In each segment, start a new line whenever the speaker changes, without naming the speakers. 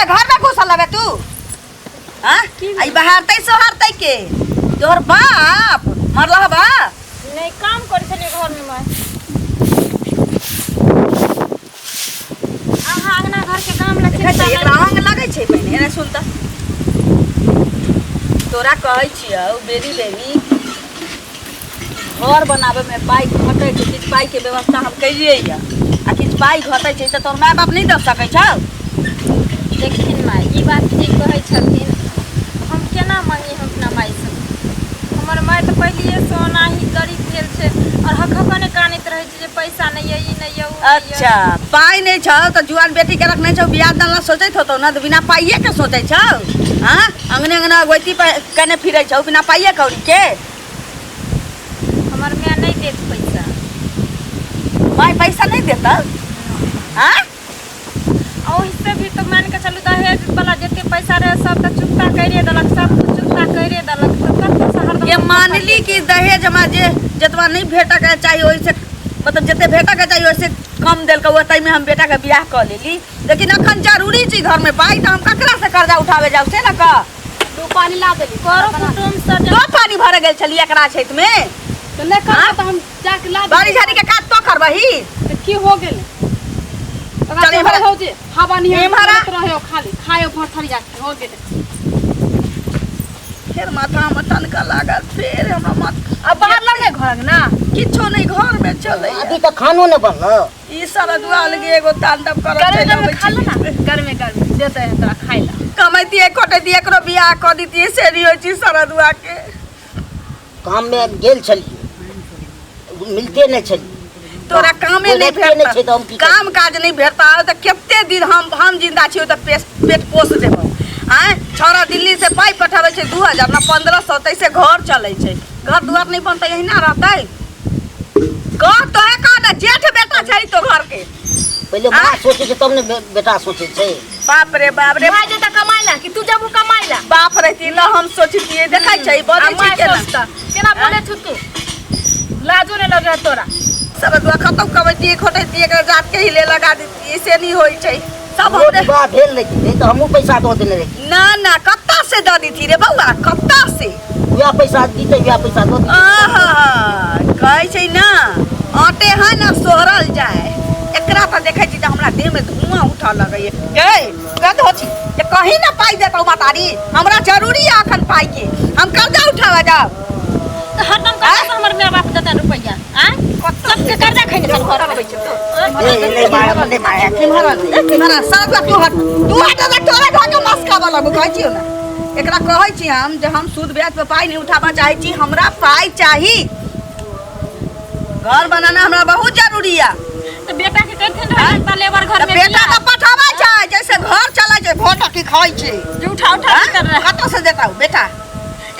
छै घर में घुसल हवे तू? हाँ, आई बहारतै सोहारतै के तोहर बाप मरल बा?
नहीं, काम करै छलियै घर में मैं। अहाँ अंगना घर के काम ला
देखै
चिंता
छै,
नहि
एकरा अंग लगै छै पहिने। एने सुन तऽ, तोरा कहै छियौ बेरी बेरी, घर बनाबे में पाइ घटै छै। किछु पाइके व्यवस्था हम केलियै यऽ आ किछु पाइ घटै छै तऽ तोहर माय बाप नहि दऽ सकै छौ?
देखथिन माय, ई बात जे कहै छथिन, हम केना मांगी हम अपना मायसँ? हमर माय तऽ पहिलिएसँ ओनाही गरीब भेल छै आओर हक हकने कानैत रहै छै जे पैसा नहि यऽ, ई नहि यऽ, ओ नहि यऽ।
अच्छा, पाइ नहि छौ तऽ जुआन बेटीके रखने छौ, बियाह दान ला सोचैत होतौ ने, तऽ बिना पाइए के सोचै छौ? हाँ, अंगने अंगना अगुवैती कने फिरै छौ बिना पाइए कौड़ी के।
हमर माय नहि देत पैसा।
माय पैसा नहि देतौ? हाँ?
आ ओहिसँ भी तऽ मानि कऽ चलू, दहेज वाला जते पैसा रहै सब तऽ चुकता करिए देलक, सब कुछ चुकता करिए देलक, तऽ कतऽसँ हरदम
ये मानली कि दहेज हमरा जे जतबा नहि भेटऽके चाही ओहिसँ, मतलब जते भेटऽके चाही ओहिसँ कम देलकै, ओतहिमे हम बेटाके बियाह कऽ लेली। लेकिन अखन जरूरी छै घरमे पाइ, तऽ हम ककरासँ कर्जा उठाबै जाउ से ने कह।
दू पानी ला देली।
करो कुटुम्ब से
तो पानी भरे गेल छली एकरा छतमे।
तऽ नहि करबै तऽ हम जाके ला
बाड़ी झाड़ी के काज तो करबही।
तऽ की हो गेलै?
चल इम्हर।
हो जे हवा निहर
इम्हर आ।
रहे हो, खाली खाए भर थरिया के हो गेलै।
फेर माथा में टनका लागल, फेर हमरा माथा।
अब बाहर लगे घर ना।
किछो नहीं घर में चले।
अभी तऽ खानो नहि बनल।
ई सारा दुआल के एगो तांडव करत
गर्मी
चलि
गर्मी
अबै
खा
छी।
ले ना, गर्मी गर्मी देते हैं तोरा खाइ ला।
कमैतियै खटैतियै, एकरो बियाह कऽ दितियै, से नहि होइ छै सारा दुआ के।
काममे गेल छलियै, मिलते नहि छलियै।
तोरा कामे
कोइ
नहि
रखते नहि छै तऽ हम
भेटत।
की
काम काज नहि भेटता तऽ कते दिन हम जिंदा छियै तऽ पेट पेट पोस देबौ? आँय, छौड़ा दिल्ली से पाइ पठाबै छै 2000 ना 1500, तैसे घर चलै छै। घर दुआर नहि बनतै, एहिना रहतै? कह तोहे कह ने, जेठ बेटा छै तो घर के।
पहिले माँ सोचै छै तब ने बेटा सोचै छै।
बाप रे बाप रे।
भाई जेता कमाइ ला कि तू जब कमाइ ला?
बाप रहती न हम सोचतियै। देखै छै, बजै छै केना।
सोचता केना बोले छु तू? लाजो नहीं लग रहा तोरा?
सब दुआ खतम कमैतियै खोटैतियै, एकरा जात के हिले लगा दितियै, से नहि होइ छै सब।
हमरो
हमरे
विवाह भेल रहितै तऽ हमहूँ पैसा दऽ देने रहितियै।
ना ना, कत्ता से दऽ दिती रे बौआ, कत्ता से?
वएह पैसा दितै, वएह पैसा दऽ दितै।
आहा, कहै छै ना, आटे है ना सोहरल जाय। एकरा तऽ देखै छी तऽ हमरा देह में धुआं उठऽ लगैए। गै कत हो छी जे कहीं ना पाइ देतौ मतारी? हमरा जरूरी है अखन पाइ के, हम कर्जा उठाबऽ जाउ।
तऽ हरदम कतऽ से हमर माय बाप देतै रुपैआ? आँय, सबके कर्जा खैने चल घर
अबै छै तो।
ए, नहि मारब, नहि मारब।
इम्हर आ, इम्हर आ, साला तू हट, तू हट, अगर तोरा घर के मस्का वाला कहै छियौ ने। एकरा कहै छी हम जे हम सूद ब्याज पर पाइ नहि उठाबऽ चाहै छी, हमरा पाइ चाही, घर बनाना हमरा बहुत जरूरी है।
तऽ बेटा के कहथिन रहै तऽ लेबर घर
तऽ
में
बेटा तऽ पठाबै छै, जैसे घर चलै छै, भोट की खाइ छै।
जे उठा उठा के कर रहा।
कतऽ से देतौ बेटा?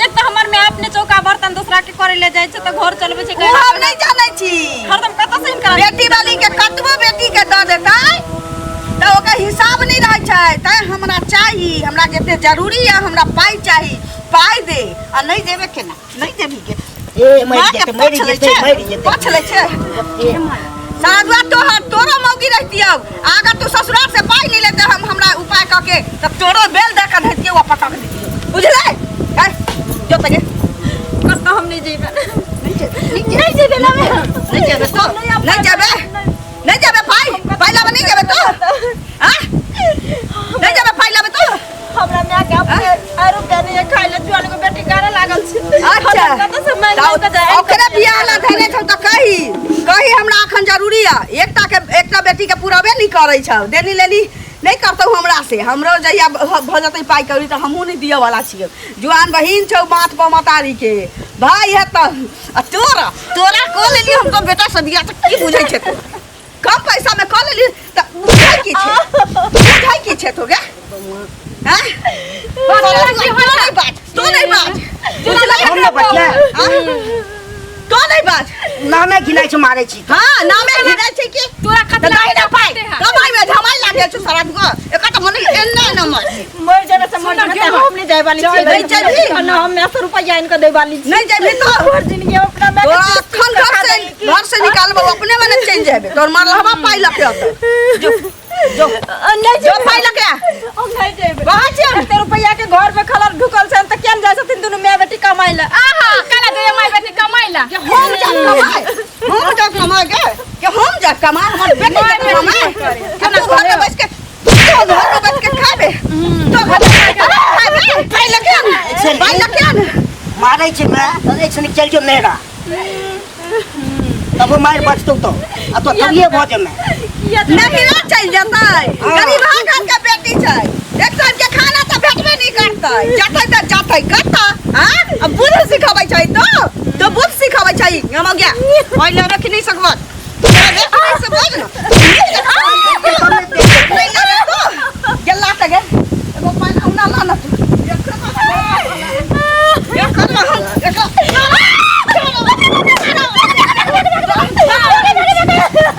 एक तऽ हमर माय अपने चौका बर्तन दूसरा के करे ले जाइ छै तऽ घर चलबै छै।
ओ हम नहि जानै छी।
हरदम कतऽ से हिनका
बेटी वाली के कतबो बेटी के दऽ देतै तऽ ओकर हिसाब नहि रहै छै। तैं हमरा चाही, हमरा जते जरूरी है, हमरा पाइ चाही, पाइ दे। आ नहि देबे केना? नहि देबही के?
ए, मरि
माँ के
जेतै, मरि
पोछ लै
जेतै,
छै,
मरि जेतै।
पोछ लै छै।
ए,
साधुआ, तोहर तोरो मौगी रहती अब। अगर तू ससुराल से पाइ नहीं लेते, हम हमरा उपाय कऽ के तब तोरो बेल दऽ कऽ धैतियै वा पटक दितियै, बुझलै? ए, जो तगे।
कतऽ हम नहि जेबै।
नहीं जेबे? नहीं जेबे?
नहि जेबै ना।
नहीं जेबे तो? नहीं जेबे? नहीं जेबे? पाइ पाइ लाबे नहीं जेबे तो? हाँ, नहीं जेबे पाइ लाबे तो?
हमरा माय के अपने आरो रुपया नहीं है खाइ ले, जुआन को बेटी करे लागल छै।
अच्छा।
कतऽ से मांगि
तऽ
कऽ जाय?
ओकरे बियाह ला धरे छौ तऽ कही कही, हमरा अखन जरूरी है। एकटा के एकटा बेटी के पुराबे नहीं करै छौ, देनी लेली नहीं करतौ हमरा से। हमरो जहिया भऽ जेतै पाइ कौड़ी तऽ हमहूँ नहीं दिअ वाला छियै। जुआन बहिन छौ माथ पर मतारी के भाई है तऽ आ तोरा तोरा कऽ लेली हम तो बेटा से बियाह, तऽ की बुझै छै तू? कम पैसा में कऽ लेली तऽ बुझै की छै? बुझै की छै तो गे? हैं, तू नहीं बाज, तू नहीं बाज।
हम नहि बचियै?
हाँ? तो नहीं बाज।
नामे घिनाइ छै, मारै छी।
हाँ, नामे घिनाइ छै की?
तोरा
तऽ
खतरा
नहीं ना पाइ कमाइ में झमाइ लागल छौ सारा दुआ। एकर तऽ मने एना न मर।
मर जेबै से मर जेबै, तऽ हम नहि जाय वाली छियै।
नहि जेबही?
ना, हम 100 रुपैआ आनि कऽ दै वाली छी।
नहीं जेबही तो?
भरि जिंदगी हम अपना माय के
तोरा अखन घर से निकालबौ, अपने मने चलि जेबे। तोर मारल हवा पाइ लके अतौ। जो जो
नहीं
जो पाइ लऽ के आ।
हम नहीं जेबै।
कहाँ छियै हम?
एते रुपैया के घर में खलर ढुकल छनि तऽ केना जाइ छथिन दुनू माय बेटी कमाइ लए?
आहा काला दे माय बेटी कमाइ ला।
के हम जा कमाए, हम जा कमाए के के हम जा कमाए, हमर बेटी जा कमाए। केना घर में बैस के, तो घर में बैस के खाबे, तो घर में बैस के खाबे। पाइ लऽ के आन, पाइ लऽ के आन।
मारै छै मैं तऽ एक सनिक चलि जो नैहरा, तब मारि बचतौ तो आ तो तभिए भऽ जेमे।
नहिरा चलि जेतै, गरीब घर के बेटी छै, एक टाइम के खाना तऽ भेटबे नहि करतै, जेतै तऽ जेतै कतऽ? आँ अब बुद्ध सिखबै छै, तो बुद्ध सिखबै छै। हम गया पहिले रख नहि सकबत, नहीं सकबत न, नहीं लेबै तो गेला तऽ गेल। एगो पानि औना ला न तू। एकर हम एकर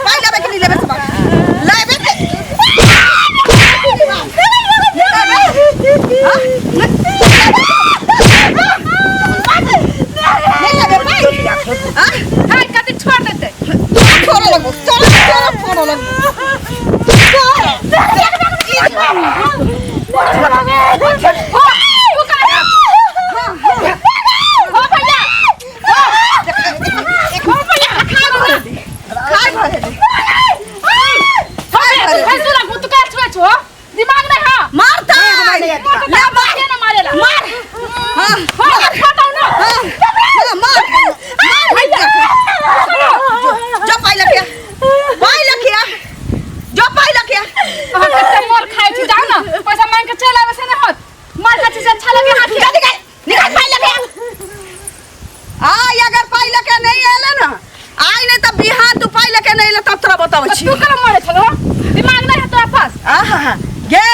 पाइ लेबै कि नहि लेबै से बात? लेबै के नहि लेबै पाइ? हाँ?
हाय कति छोड़ देते।
छोड़ो लगो, छोड़ो, छोड़ो, छोड़ो लगो।
तू का हो भैया?
खाय भरे दे, खाय भरे दे।
भैंसुरा तू का छुए छो, दिमाग नहीं? हां
मारता
नहीं,
ले मार।
के ना मारेला?
मार, हाँ।
हो बताओ ना।
हाँ हाँ, मार मार भैया। जो पाइ लखे, पाइ लखे, जो पाइ लखे।
अहाँ कते मोर खाइ छी, जाउ ना पैसा मांग के चल आवे से ना होत, मार खाइ छी से अच्छा लगे हाथ।
निकाल निकाल निकाल पाइ लखे। आइ अगर पाइ लके नहीं एले ना आइ, नहीं तऽ बिहान तू पाइ लके नहीं एले तब तोरा बताबै छी।
तू कल मरे छलो, दिमाग नहीं है तोरा पास?
आहा गे,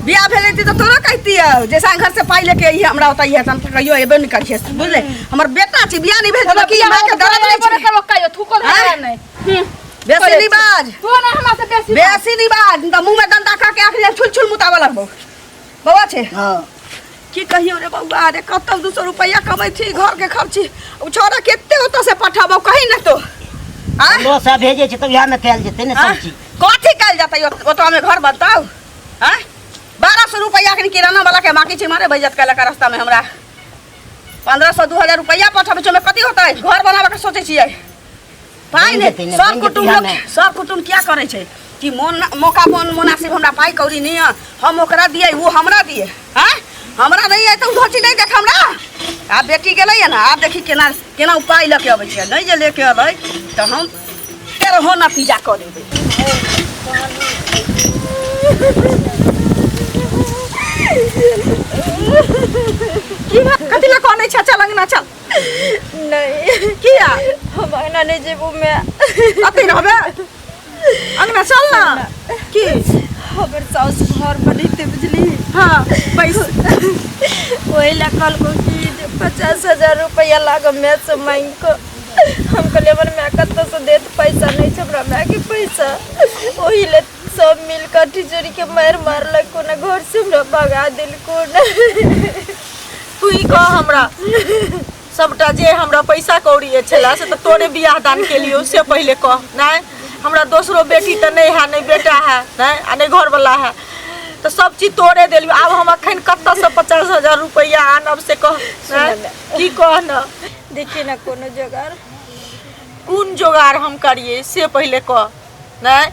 बियाह भेल रहितै तऽ तोरो कहितियौ जे घर से पाइ लेके अइहे हमरा ओतऽ अइहे, तऽ हम तऽ कहियो एबे नहि करिहे, बुझले? हमर बेटा छै, बियाह नहि भेल तऽ की मायके दर्द नहि छै?
करबो कहियो थूको
आँय?
नहीं। हम्म,
बेसी नहि बाज।
तू ना हमरा से बेसी बाज।
बेसी नहि बाज तऽ मुँहमे डंडा खा के आखिर छुल छुल मुताबऽ लगबौ। बौआ छै।
हँ।
की कहियौ रे बौआ रे, कतौ 200 रुपैआ कमै छी, घरके खर्ची ओ छोड़ा कते ओतऽ से पठाबौ, कही ने तो आँय?
1500 भेजै छै तऽ इएहमे कयल जेतै ने सब चीज।
कथी कयल जेतै? ओतऽ में घर बनतौ? आँय, 1200 रुपैआ के किराना वाला के बाकी छै, मारे बेइज्जत कयलक रास्ता में हमरा। 1500 2000 रुपैआ पठाबै छै, ओहिमे कथी होतै? घर बनाबऽ के सोचै छियै, पाइ
बनि
नहि
जेतै ने,
सब
बनि जेतै
कुटुम्ब लोग
इएहमे।
सब कुटुम्ब क्या करै छै कि मोन मौका मोन मुनासिब हमरा पाइ कौड़ी नहि यऽ, हम ओकरा दियै, ओ हमरा दियै। आँय, हमरा नहि अइ तऽ ओ धोती नहि देख हमरा। आब बेटी गेलैए ने, आब देखी केना केना ओ पाइ लऽ के अबै छै। नहि जे लेके अबै तऽ हम तेरहो नतीजा कऽ देबै। की कथी लए कहने छै? चल अंगना चल।
नहीं।
किया?
हम अंगना नहीं जेबू मैं।
अते रहबे, अंगना चल ना। की
हमर साउस घर बनेते, बुझली?
हाँ पैस
वही ला कहलको कि जे 50,000 रुपया लागो मैं से मांग को। हम कहलिए हमर माय कतऽ से देत, पैसा नहीं छै हमरा माय के पैसा। ओही ले सब मिल कऽ टिचोरी के मारि मारलक, कोना घर से हमरा भगा देलको ने।
तू ई कह हमरा, सबटा जे हमरा पैसा कौड़ी छला से तऽ तोरे बियाह दान केलियौ, से पहिले कह। नहि हमरा दोसरो बेटी तऽ नहि है, नहि बेटा है, नहि आ नहि घरवला है, तऽ सब चीज तोरे देलियौ। आब हम अखन कतऽसँ 50,000 रुपैआ आनब से कह। नहि की कह न।
देखिए ना कोनो जोगाड़।
कोन जोगाड़ हम करियै से पहिले कह। नहि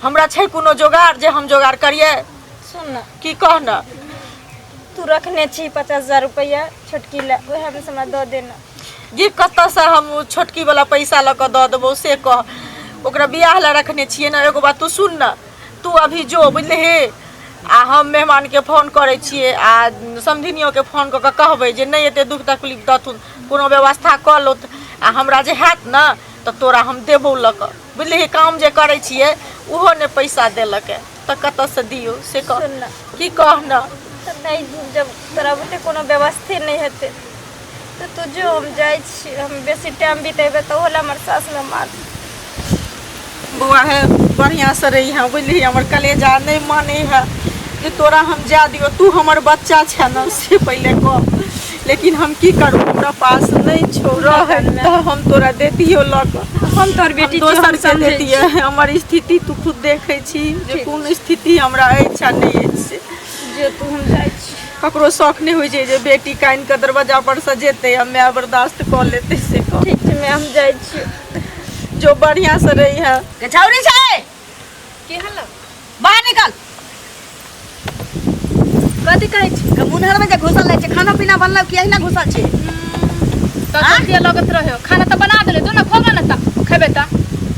हमरा छै कोनो जोगाड़ जे हम जोगाड़ करियै।
सुन ना।
की कह न।
तू रखने छी 50,000 रुपैआ छोटकी ला, उएह में से हमरा दऽ देना।
गे कतऽसँ हम ओ छोटकी वाला पैसा लऽ कऽ दऽ देबौ से कह? ओकरा बियाह लए रखने छियै ने। एगो बात तू सुन न, तू अभी जो, बुझलिही? आ हम मेहमानके फोन करै छियै आ समधिनियोके फोन कऽ कऽ कहबै जे नहि एते दुख तकलीफ देथुन, कोनो व्यवस्था कऽ लौथ, आ हमरा जे हैत ने तऽ तोरा हम देबौ लऽ कऽ, बुझलिही? काम जे करै छियै ओहो नहि पैसा देलक तऽ कतऽसँ दियौ से कह।
सुन ना।
की कह न।
तऽ नहि जब तोरा बुते कोनो व्यवस्थे नहि हेतै तऽ तू जो, हम जाइ छी। हम बेसी टाइम बितेबै तऽ ओहो लए हमर सासमे मार।
बौआ हे, बढ़िआँसँ रही है, बुझलिही? हमर कलेजा नहि मानै है जे तोरा हम जाय दियौ, तू हमर बच्चा छै ने, से पहिले कह। लेकिन हम की करू, हमरा पास नहि छौ, रहै तऽ हम तोरा देतियौ लऽ कऽ।
हम तोहर बेटी छियौ,
दोसर
हम
के
समझै
देतियै। हमर स्थिति तू खुद देखै छी जे कोन स्थिति हमरा अछि आ नहि अछि से।
छी। जे तू, हम जाइ छी।
ककरो शौख नहि होइ छै जे बेटी कानि कऽ दरवाजा पर से जेतै आ माय बर्दाश्त कऽ लेतै, से कह।
ठीक छै माय, हम जाइ छी।
जो बढ़िआँ से रही है।
के छौरी छै?
के हलो?
बाहर निकल।
कथी कहै छी?
के मुनहर में जे घुसल रहै छै, खाना पीना बनलौ कि अहिना घुसल छै?
तऽ जल्दी लगत रहे, खाना तऽ बना देले, जो ना खोगा ना तऽ खेबे। तऽ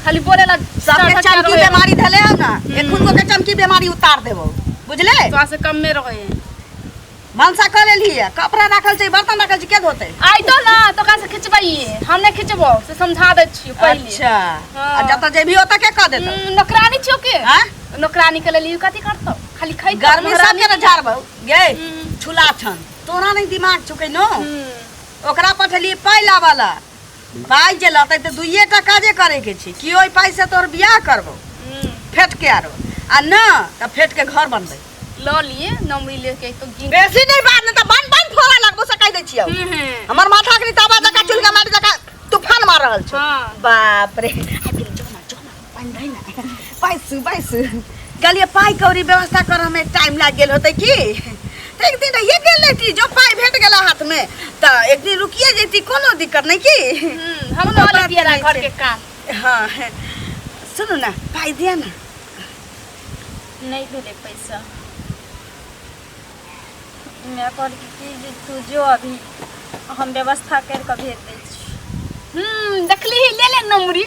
खाली बोले ला।
सबके चमकी बीमारी धले हो ना, एखुन के चमकी बीमारी उतार देबो, बुझले?
तो से कम में रहे।
भनसा कऽ लेलही? कपड़ा राखल छै, बर्तन राखल छै, के धोतै?
आई तो ना तो का से खिंचबैये, हम नहीं खिंचबो से समझा दै छियो पहिले।
अच्छा।
हाँ।
आ जतऽ जेबही ओतऽ के कऽ देतौ?
नौकरानी छियो के?
हाँ?
नौकरानी के लेल कथी करतौ? खाली खैतौ।
गर्मी
महारानी।
सबके ने झाड़बौ गे। छुला छन तोरा, नहीं दिमाग छुकै नो। ओकरा पठेलियै पाइ लाबऽ ला। पाइ जे लतै तऽ दुइये टा काजे करे के छै कि ओहि पाइ से तोहर बियाह करबौ फेट के, आरो आ न तऽ फेट के घर बनबै।
लऽ लिए नमरी लेके तो गिन।
बेसी नहीं बात, नहीं तऽ बन बन फोड़ा लगबो से कहि दै छियौ। हमर माथा के ताबा जका चुलका मारि जका तूफान मार रहल छौ।
हाँ।
बाप रे, आबि गेलै। जो ना, जो ना, पानि दही ना। पैसू पैसू कहलियै, पाइ कौड़ी व्यवस्था करऽ में टाइम लागि गेल होतै की, तऽ एक दिन रहिए गेल रहिती। जो पाइ भेट गेला हाथ में तऽ एक दिन रुकिए जैती, कोनो दिक्कत नहीं की।
हम
कोनो
कऽ
बात
लेतियै
नहि
घर
छै।
के काम।
हाँ, सुनू ने, पाइ दिअ ने।
नहि भेलै पैसा। माय कहलकै कि जे तू जो अभी, हम व्यवस्था करि कऽ भेज दै छी।
देखली ही, ले ले नमरी।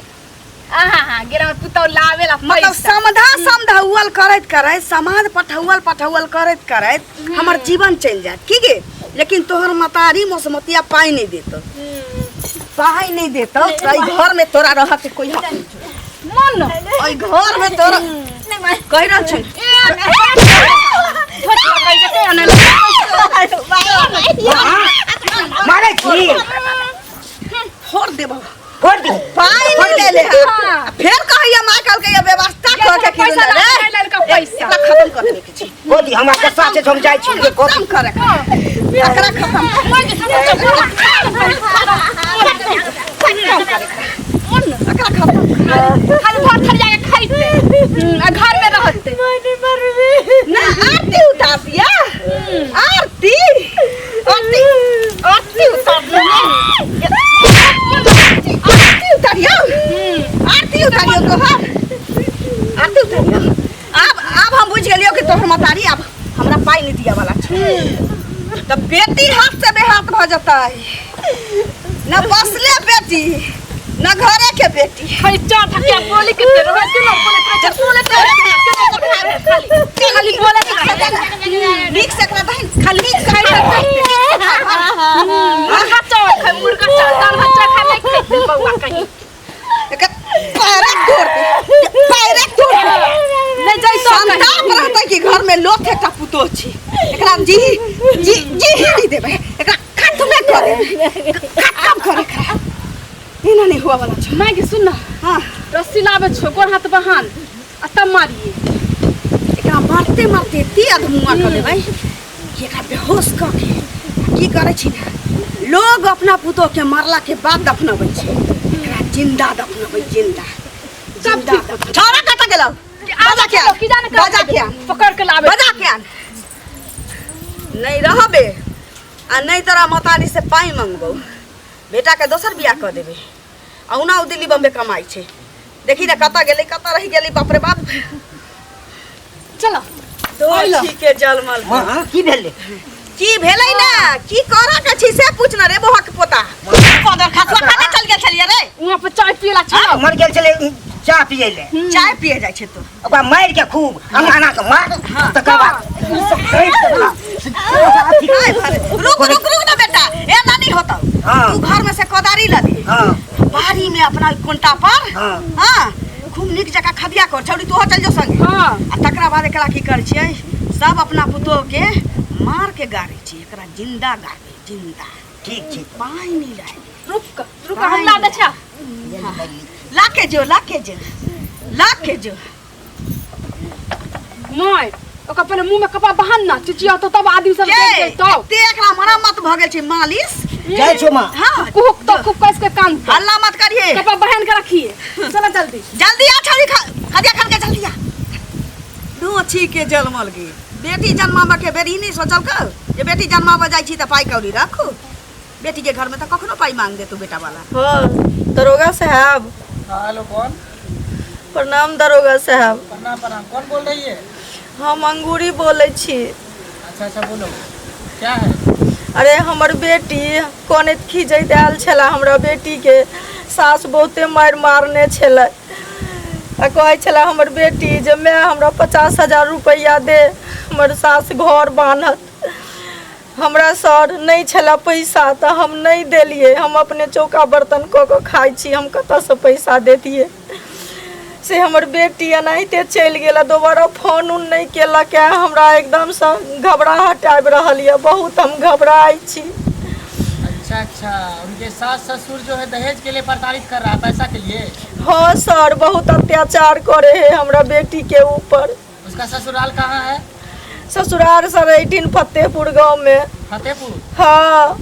आहा हा गेला पुतौ लावे ला
मतलब
पैसा।
समधा समधौअल करैत करैत, समाद पठौअल पठौअल करैत करैत हमर जीवन चलि जायत की गे, लेकिन तोहर मतारी मोसमतिया पाइ नहि देतौ, पाइ नहि देतौ तऽ एहि घर में तोरा रहऽ के कोई हक नहि छौ।
मन
एहि घर में तोरा कहि रहल छी।
मारै छी?
फोड़ देबौ।
फोड़ दी।
पाइ नहि देले है आ फेर कहैया माय कहलकै ये व्यवस्था कऽ के की
पैसा
रे।
ला लड़का पैसा।
एकरा खत्म कर देबे के छै।
गोदी हमरा गुस्सा छै, हम जाइ छी गोदी।
खत्म करे, एकरा खत्म। एकरा खत्म।
खाली भर थरिया के खाइते आ घर में रहते।
ना आरती उतार दिया, आरती आरती आरती उतार दिया, आरती उतारियो, आरती उतारियो तोहर, आरती उतारियो। आब हम बुझि गेलियो कि तोहर मतारी आब हमरा पाइ नहि दिया वाला छै, तऽ बेटी हाथ से बेहाथ भऽ जेतै। न बसले बेटी, न घरे के बेटी।
खाली चार ठकिया बोली के ते रहे के न बोले ते बोले ते खाली खाली बोले ते।
नीक से एकरा दही खाली, नीक से
मुर्गा चावल खाय, मुर्गा चावल, दाल भात चोखा नहीं खाइते बउआ कहीं।
एकर पैरे तोड़ दे, पैरे तोड़ दे।
नहीं जैतो।
संताप रहतै कि घर में लोथ एकटा पुतोह छी, एकरा जी जी जी ही नहीं देबै, एकरा खत्मे कर देबै, खत्म कर एकरा। एना नहीं हुआ वाला छै।
माय के सुन ना।
हाँ।
रस्सी लाबे छो, गोड़ हाथ बहान आ तब मारिए।
एकरा मारते मारते एते अधमुआ कऽ देबै कि एकरा बेहोश कऽ के की करै छी ने, लोग अपना पुतोह के मारला के बाद दफनबै छै, एकरा जिंदा दफनबै, जिंदा जिंदा दफन। छौड़ा कतऽ गेलौ? बजा के आन।
की जाने।
बजा के आन।
पकड़ के लाबे।
बजा के आन। नहीं रहबे आ नहीं तोरा मतारी से पाइ मंगबौ, बेटा के दोसर बियाह कऽ देबै। आ ओना ओ दिल्ली बम्बे कमाइ छै। देखी ने कतऽ गेलै, कतऽ रहि गेलै, बाप रे बाप।
चलो।
तो ठीके जलमल।
माँ, की भेलै?
की भेलै ने, की करऽ के छी से पूछ ने रे बौआ के पोता। पदर खसुआ कतऽ चल गेल छलियै रे?
वहाँ पर चाय पियला छलो।
मर गेल छलै चाह पियै ले।
चाय पिए जाइ छै तू?
ओकरा मारि के खूब अंगाना के मार, तकर बाद ई सब कहि के ओकरा
आइ भरे। रुक रुक रुक ना बेटा, ए नानी होतौ।
हाँ।
तू घर में से कोदारी लदी।
हाँ।
बाड़ी में अपना कोनटा पर।
हाँ।
हाँ, खूब नीक जकाँ खदिया कर। छौड़ी, तोहो चल जो संगे।
हाँ।
आ तकरा बाद एकरा की करै छियै, सब अपना पुतोह के मार के गाड़ै छियै, एकरा जिंदा गाड़बै, जिंदा।
ठीक छै।
पानि नहि रहै।
रुक रुक, हम ला दे छा।
ला के जो, ला के जो, ला के जो।
माय, ओकर पहिले मुंह में कपड़ा बहान ना, चिचिया तो तब आदमी सब
के
देख जैतौ।
एते एकरा मरम्मत भऽ गेल छै, मालिश
जाइ छो माँ।
हाँ।
कुहुक तो खूब कस के कान पे।
हल्ला मत करिए।
कपड़ा बहन के रखिए, चलो जल्दी
जल्दी आ छौरी, खदिया खान के जल्दी आ। दोछी के जन्मल गे बेटी जन्माबऽ के बेरी नहीं सोचल कर जे बेटी जन्माबऽ जाइ छी तऽ पाइ कौड़ी राखू, बेटी के घर में तऽ कखनो पाइ मांग देतू बेटा वाला।
हाँ दरोगा साहब।
हेलो, कौन?
प्रणाम दरोगा साहब।
प्रणाम प्रणाम। कौन बोल रही है?
हम अंगूरी बोलै छी।
अच्छा अच्छा बोलो, क्या है?
अरे हमर बेटी कनैत खींचैत आयल छलै, हमरा बेटीके सास बहुते मारि मारने छलै आ कहै छलै हमर बेटी जे माय हमरा 50,000 रुपैआ दे, हमर सास घर बान्हत। हमरा सर नहि छलै पैसा तऽ हम नहि देलियै, हम अपने चौका बर्तन कऽ कऽ खाइ छी, हम कतऽसँ पैसा देतियै। से हमर बेटी एनाहिते चलि गेल आ दोबारा फोन उन नहि केलक है। हमरा एकदमसँ घबराहट आबि रहल यऽ, बहुत हम घबराइ छी।
अच्छा अच्छा, उनके सास ससुर जो है दहेज के लिए प्रताड़ित कर रहा है, पैसा के लिए?
हाँ सर, बहुत अत्याचार करे है हमरा बेटी के ऊपर।
उसका ससुराल कहाँ है?
ससुराल सर 18 फतेहपुर गांव में।
फतेहपुर?
हाँ।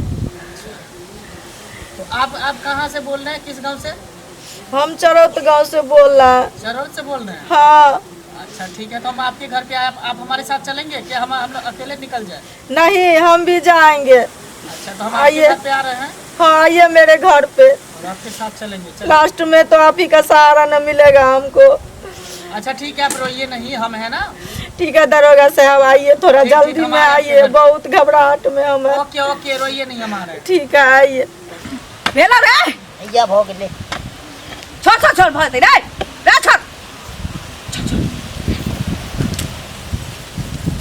तो आप कहाँ से बोल रहे हैं, किस गांव से?
हम चरौत गांव से बोल रहे हैं।
चरौत से बोल रहे हैं?
हाँ।
अच्छा ठीक है, तो हम आपके घर पे आप हमारे साथ चलेंगे कि हम लोग अकेले निकल जाए?
नहीं, हम भी जाएंगे।
अच्छा, तो हम आपके
आइए।
घर पे आ रहे हैं?
हाँ आइए मेरे घर पे।
और आपके साथ चलेंगे। चलो।
लास्ट में तो आप ही का सहारा न मिलेगा हमको।
अच्छा ठीक है, आप रोइए नहीं, हम है ना।
ठीक है दरोगा साहब, आइए थोड़ा
ठीक, ठीक,
जल्दी
हम
में
आ रहे हैं।
आइए, बहुत घबराहट में हम हैं।
ओके ओके, रोइए नहीं, हम आ रहे हैं।
ठीक है आइए।
भेला रे?
भैया भऽ गेलै।
छोड़ छोड़ छोड़, भऽ जेतै रे रे, छोड़।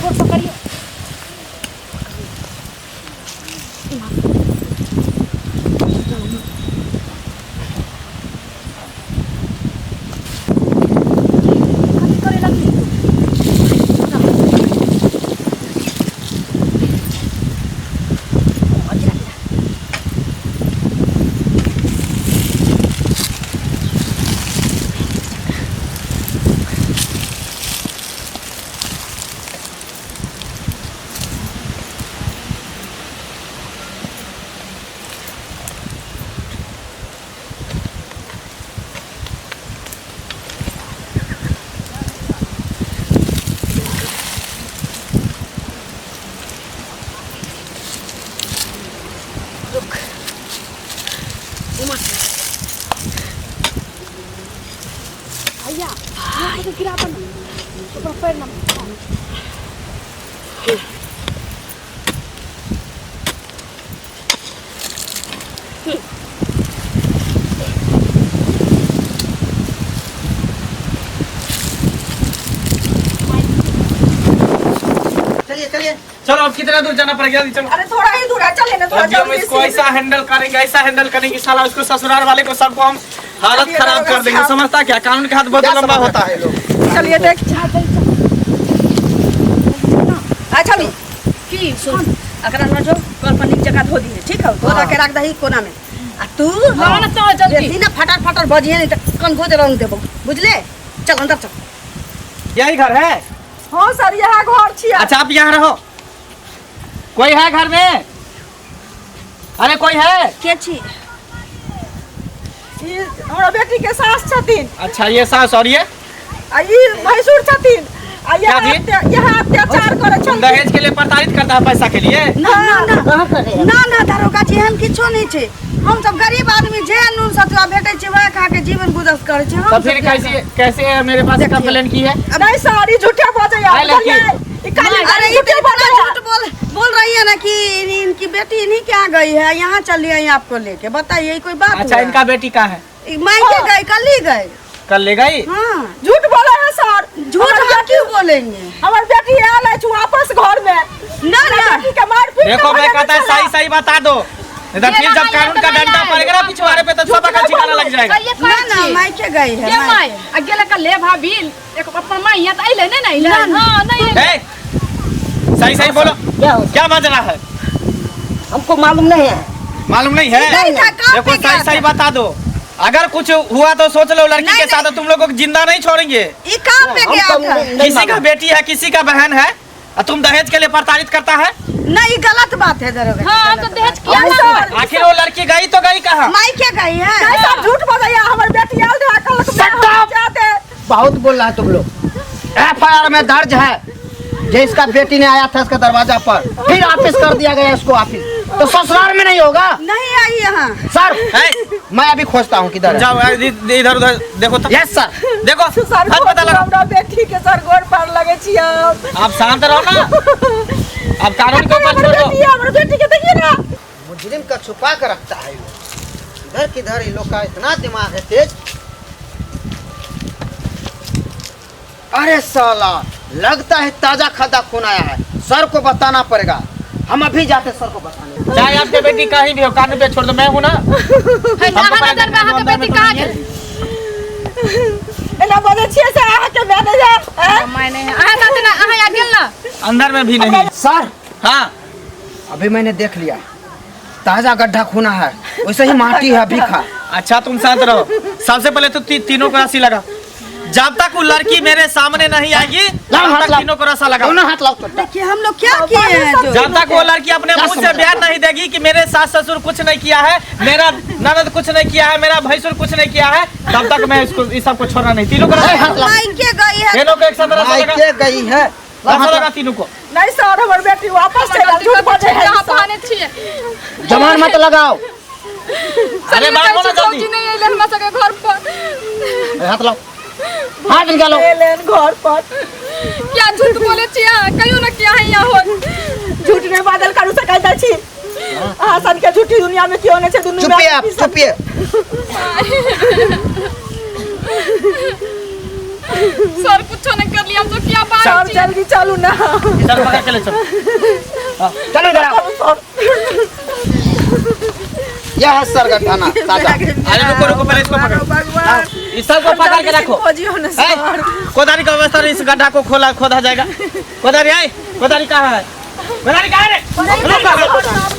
छोड़ पकड़ियो। कथी करे लगली? भैया गिरा बना ओकरा पैर ना।
चलिए चलिए
चलो, अब कितना दूर जाना पड़ेगा? चलो।
अरे थोड़ा ही दूर है, चले ना थोड़ा
अभी हम
जल्दी
इसको
से।
ऐसा हैंडल करेंगे, ऐसा हैंडल करेंगे साला उसको ससुराल वाले को सबको हम हालत
चलिए,
खराब कर देंगे।
साहब।
समझता क्या, कानून के हाथ बहुत
क्या
लंबा
समझता
होता है लोग।
चलिए देख।
अच्छा भी
की
सुन, एकरा न जो कल पर नीक जगह धो दिहे, ठीक है? धो
हाँ।
के रख दही कोना में। आ तू
हाँ ना तो जल्दी
बेसी ना फटर फटर बजिहे नहीं तऽ कनगोज रंग देबो, बुझले? चल अंदर चल।
यही घर है?
हाँ सर, यहाँ घर छियै।
अच्छा आप यहाँ रहो। कोई है घर में? अरे कोई है?
के छी?
ई हमरा बेटी के सास छथिन।
अच्छा ये सास और ये?
आ ई भैंसुर छथिन। आ
क्या
यहाँ
जी?
यहाँ अत्याचार करै छलखिन।
दहेज के लिए प्रताड़ित करता है पैसा के लिए?
ना ना ना
कहाँ करे?
ना ना दरोगा जी, एहन किछो नहीं छै। हम सब गरीब आदमी, जे नून सतुआ भेटै छै वएह खा के जीवन गुजर करै छै। हम
तो फिर
सब
कैसे कैसे मेरे पास
देखिए।
कंप्लेन की है?
नहीं सर, ई झूठे बजैया।
आइ लड़की।
ई खाली
अरे ये तो इतना झूठ बोल बोल रही है ना कि इनकी बेटी इन्हीं के यहाँ गई है, यहाँ चली आई आपको लेके। बताइए ये कोई बात
अच्छा
हुआ?
इनका बेटी कहाँ है?
ई मायके गई, कल ही गई।
कल ले गई?
हाँ।
झूठ बोले है सर।
झूठ हम क्यों बोलेंगे?
हमर बेटी आयल अछि वापस घर में।
ना ना
बेटी के मार पीट के
देखो मैं
भगा
कहता है
देने
सही सही बता दो, नहीं तो फिर जब कानून का डंडा पड़ेगा ना पिछवाड़े पे तो सब का ठिकाना लग जाएगा।
कहिए
ना
कहै
ना
छी।
मायके गई है,
के
मायके।
माय आ गेल का ले भाभी, एक अपन माय यहाँ तऽ अइलै नै ने अइलै। हां नहीं अइलै।
ए, सही सही बोलो,
क्या हो?
क्या माजरा है?
हमको मालूम नहीं है।
मालूम नहीं है?
नहीं था, कहाँ
देखो
पे
सही
गया
सही
था?
बता दो, अगर कुछ हुआ तो सोच लो लड़की
नहीं,
के साथ तुम लोगों को जिंदा नहीं छोड़ेंगे।
ये कहाँ पे
हम
गया
तो
था?
नहीं
किसी का
मालूम।
बेटी है, किसी का बहन है, और तुम दहेज के लिए प्रताड़ित करता है।
नहीं, ये गलत बात है दरोगा जी,
हाँ
गलत
तो दहेज
बात।
किया मांगबै?
आखिर वो लड़की गई तो गई कहाँ?
मायके गई है।
नहीं सर, झूठ बजैया, हमर बेटी आयल रहे, कहलक
Shut up!
जाते।
बहुत बोल रहा है तुम लोग। एफआईआर में दर्ज है जे इसका बेटी ने आया था इसका दरवाजा पर, फिर ऑफिस कर दिया गया इसको। ऑफिस तो ससुराल में नहीं होगा।
नहीं आई यहाँ।
सर
है?
मैं अभी खोजता हूँ किधर है।
जाओ इधर उधर देखो तो।
Yes sir.
देखो
सर,
आज पता लगा।
हमरा बेटी के सर गोर पर लगे छी हम।
आप शांत रहो ना, आप कानून के ऊपर
हमर
छोड़ दो।
बेटी, हमर बेटी के देखिए ना।
मुजरिम का छुपा कर रखता है ये लोग। इधर किधर ये लोग का इतना दिमाग है तेज। अरे साला लगता है ताजा खादा खून आया है। सर को बताना पड़ेगा, हम अभी जाते सर को बताने।
चाहे आपके बेटी कहीं भी हो, कानून पे छोड़ दो, मैं हूँ ना।
है, अहाँ नजर में अहाँके बेटी कहाँ गेल?
एना बजै छियै से अहाँके मैनेजर हैं?
माय नहीं है। अहाँ साथे ना, अहाँ यहाँ गेल ना?
अंदर में भी नहीं।
सर
हाँ
अभी मैंने देख लिया, ताजा गड्ढा खूना है, वैसे ही माटी है अभी खा।
अच्छा तुम शांत रहो। सबसे पहले तो तीनों को रस्सी लगा। जब तक वो लड़की मेरे सामने नहीं आएगी
लाओ
तब
हाथ
तक
लाओ।
तीनों को रस्सा लगा।
दोनों हाथ लाओ तो।
देखिए हम लोग क्या किए हैं जो।
जब तक वो लड़की अपने
क्या
मुंह से
समझ
बयान नहीं देगी कि मेरे सास ससुर कुछ नहीं किया है, मेरा ननद कुछ नहीं किया है, मेरा भैंसुर कुछ नहीं किया है, तब तक मैं इसको इस सबको छोड़ना नहीं। तीनों को रस्सा
हाथ लाओ।
मायके गई है।
तीनों को एक साथ रस्सा लगा,
मायके गई है।
रस्सा लगा तीनों को।
नहीं सर, हमर बेटी वापस चलि आयल, झूठ बजै है
अहाँ
सर।
बहाने छियै।
जमान मत लगाओ।
अरे बात बोलो जल्दी।
भौजी नहीं अयलै हमरा सबके घर पर।
हाथ लाओ, हाथ निकालो।
एलन घर पर।
क्या झूठ बोले छियै अहाँ? कहियौ ने कि अहाँ यहाँ होत।
झूठ नहि बाजल करू सकै दै छी। अहाँ सन के झूठी दुनिया में केओ नहि छै, दुनू
चुपिए आप, चुपिए।
सर कुछो नहीं करलियै हम सब, किया बात
सर
छियै?
जल्दी चलू ना।
इधर पकड़ के ले चलो।
चलो इधर आओ।
सर
यह है सर गड्ढा ना ताजा।
अरे रुको रुको, पहले इसको पकड़ो,
भगवान
इस सबको पकड़ के रखो।
खोजियो ना
है?
सर।
कोदारी का व्यवस्था, इस गड्ढा को खोला खोदा जाएगा। कोदारी है? कोदारी कहाँ है? कोदारी कहाँ है रे?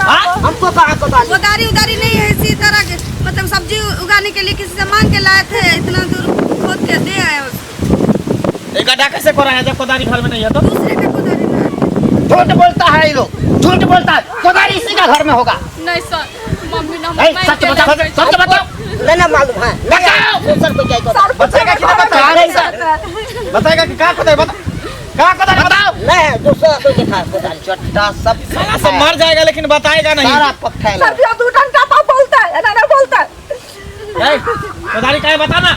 हाँ?
हमको कहाँ कोदारी?
कोदारी उदारी नहीं है, इसी तरह के मतलब सब्जी उगाने के लिए किसी से मांग के लाए थे, इतना दूर खोद के दे आए उसको।
ये गड्ढा कैसे खोरा है जब कोदारी घर में नहीं है तो?
दूसरे का कोदारी लाए थे।
झूठ बोलता है ये लोग, झूठ बोलता है। कोदारी इसी का घर में होगा।
नहीं सर, मम्मी ना
ए,
मारि
सच
देलक।
बताओ, सच बताओ।
नहीं ना मालूम है।
बताओ।
सर को क्या
सर
बताएगा कि नहीं बताएगा?
बताएगा
कि कहाँ कोदारी? बता, कहाँ कोदारी? बताओ।
नहीं है, दूसरा कोई देखा है कोदारी।
चट्टा सब
साला सब मर जाएगा लेकिन बताएगा नहीं।
सारा पक्का है।
सर दू डंडा तो बोलता है, एना नहीं बोलता है।
ए, कोदारी कहाँ है बताना।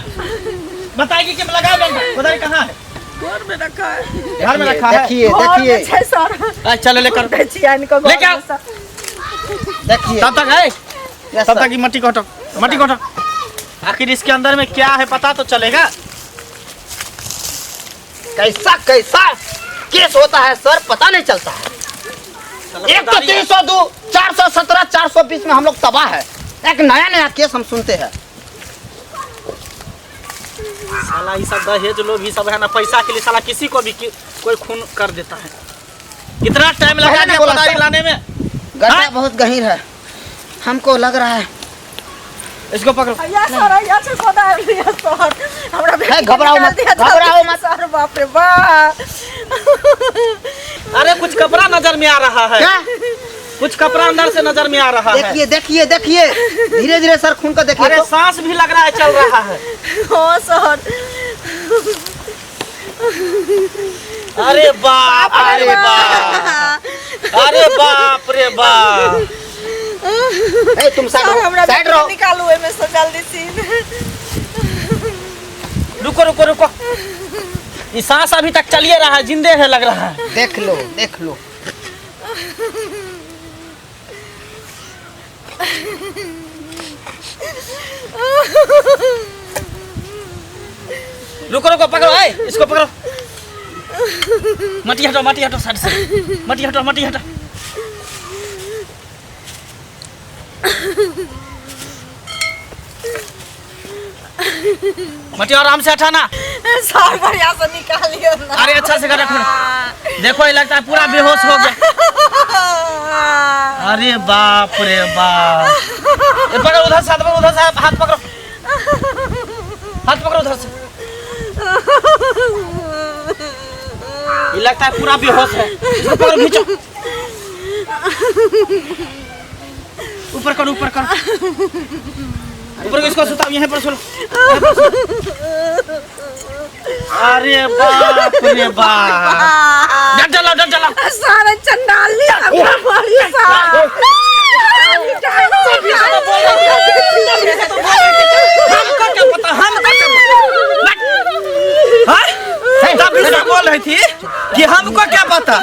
बताएगी कि लगा डंडा। कोदारी कहाँ है?
घर में रखा है।
घर में रखा है।
देखिए
घर में
देखिए
छै सर।
ए, चलो लेकर
दै छियै आनि कऽ घर
लेके आओ।
में सर।
देखिए।
तब तक है,
यस
तब
सर।
तक ये मट्टी को हटाओ, मट्टी को हटाओ। आखिर इसके अंदर में क्या है पता तो चलेगा।
कैसा कैसा केस होता है सर, पता नहीं चलता है। एक तो 302, 417, 420 में हम लोग तबाह है। एक नया नया केस हम सुनते हैं।
साला ये सब दहेज लोग ही सब है ना, पैसा के लिए साला किसी को भी कोई खून कर देता है। कितना टाइम लगा
पहले
दिया
बोला
कोदारी
सर।
लाने में।
गड्ढा
हाँ?
बहुत गहीर है, हमको लग रहा है।
इसको पकड़ो।
या सर, या छै कोदारी, या सर। हमरा बेटी के
घबराओ
निकाल
मत,
दिया जल्दी
घबराओ मत।
सर, बाप रे बाप।
अरे कुछ कपड़ा नजर में आ रहा है।
क्या?
कुछ कपड़ा अंदर से नजर में आ रहा है।
देखिए देखिए देखिए, धीरे धीरे सर खून का देखिए।
अरे
तो।
सांस भी लग रहा है चल रहा है।
हाँ सर।
अरे बाप अरे बाप, अरे बाप रे बाप।
ए, तुम साइड
सर
रहो,
हमरा
साइड
बेटी के
रहो।
निकालू एमे से जल्दी सीन।
रुको रुको रुको, ये सांस अभी तक चलिए रहा है, जिंदे है लग रहा है।
देख लो देख लो।
रुको रुको, पकड़ो, ए, इसको पकड़ो। मट्टी हटो, मट्टी हटो साइड से, मट्टी हटो, मट्टी हटो। मट्टी आराम से हटाना।
सर बढ़िया से निकालियो ना।
अरे अच्छा से रखो। देखो ये लगता है पूरा बेहोश हो गया। अरे बाप रे बाप। ए, पकड़ो उधर से, हाथ पकड़ो उधर से, हाथ पकड़ो, हाथ पकड़ो उधर से। ये लगता है पूरा बेहोश है। इसको पकड़ो, खींचो, ऊपर करो, ऊपर करो, ऊपर करो, इसको सुताओ, यहीं पर सुनो। अरे बाप रे बाप, डर जलाओ, डर जलाओ।
सारे चंडाल लिया हमरा बड़ी सा।
हमको क्या पता, हमको क्या पता? हाँ? तभी से बोल रही थी कि हमको क्या पता,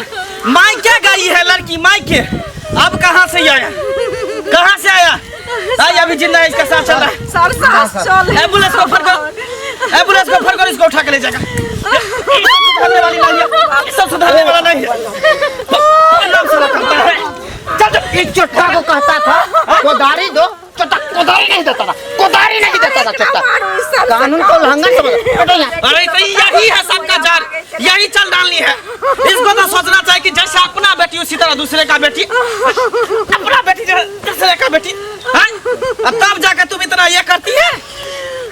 माई क्या गई है लड़की माई के, अब कहाँ से आया, कहाँ से आया? आई अभी जिंदा है, इसका साथ चल रहा है।
सर सास चल।
एम्बुलेंस को फोन करो, एम्बुलेंस को फोन करो, इसको उठा के ले जाएगा। ये सब सुधारने वाली नहीं है, ये सब सुधारने वाला नहीं है। नाम साला करता है। चल चल।
इस चुट्टा को कहता था कोदारी दो, चुट्टा कोदारी नहीं देता था, कोदारी नहीं देता था चुट्टा। कानून को उल्लंघन समझ। हटो यहाँ।
अरे तो यही है सबका जार, यही चल डालनी है। इसको तो सोचना चाहिए कि जैसे अपना बेटी उसी तरह दूसरे का बेटी, अपना बेटी जैसे दूसरे का बेटी, हाँ? और तब जाकर तुम इतना ये करती है,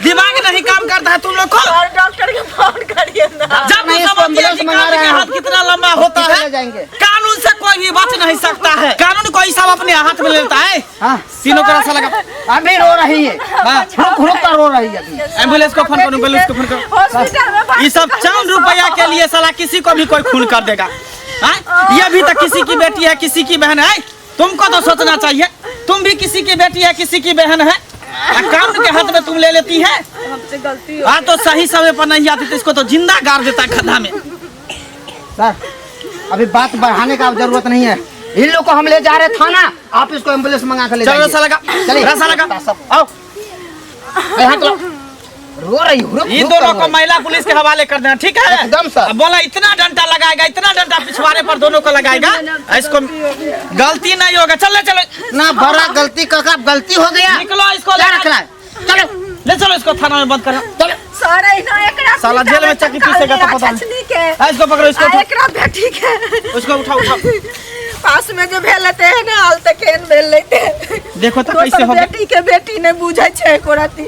दिमाग नहीं काम करता है तुम लोग को।
और डॉक्टर के फोन करिए ना।
जब
नहीं, इसको
समझती है
एम्बुलेंस
कि
मंगा
कानून
रहे
के
हैं।
हाथ कितना लंबा होता
हॉस्पिटल
है,
ले जाएंगे।
कानून से कोई भी बच नहीं सकता है। कानून को सब अपने हाथ में लेता है।
हाँ।
तीनों का रसा लगा।
अभी रो रही है,
हाँ।
रुक रुक कर रो रही है अभी।
एम्बुलेंस को फोन करो, एम्बुलेंस को फोन करो।
हॉस्पिटल में
ये सब चंद रुपया के लिए साला किसी को भी कोई खून कर देगा। हाँ? ये भी तो किसी की बेटी है, किसी की बहन है। तुमको तो सोचना चाहिए, तुम भी किसी की बेटी है, किसी की बहन है। आ, कानून के हाथ में तुम ले लेती है।
हमसे गलती
हाँ तो सही समय पर नहीं आती तो इसको तो जिंदा गाड़ देता है खड्डा में।
सर अभी बात बढ़ाने का जरूरत नहीं है, इन लोग को हम ले जा रहे हैं थाना, आप इसको एम्बुलेंस मंगा कर ले
चलो
जाइए।
रसा लगा,
चलिए।
रसा लगा,
सब
आओ।
यहाँ तो रो रही हो, रुक,
ये
रुक
दोनों
कर
को
रो रही।
महिला पुलिस के हवाले कर देना, ठीक है?
एकदम सर।
अब बोला इतना डंडा लगाएगा, इतना डंडा पिछवाड़े पर दोनों को लगाएगा, इसको गलती नहीं होगा। चल ले चलो,
ना बड़ा गलती कर कर गलती हो गया।
निकलो इसको,
क्या रखना है? चलो
ले चलो इसको थाना में बंद करो।
चलो।
सर ना एकरा
साला जेल में चक्की पीसेगा तो पता नहीं।
छछनी के
आ, इसको पकड़ो, इसको
आ,
उठाओ,
एकरा बेटी के
इसको उठाओ, उठाओ।
पास में जो भेल हेतै ने हाल तक केहन भेल हेतै।
देखो तो कैसे हो गया।
बेटी के बेटी नहीं बुझै छै एको रत्ती।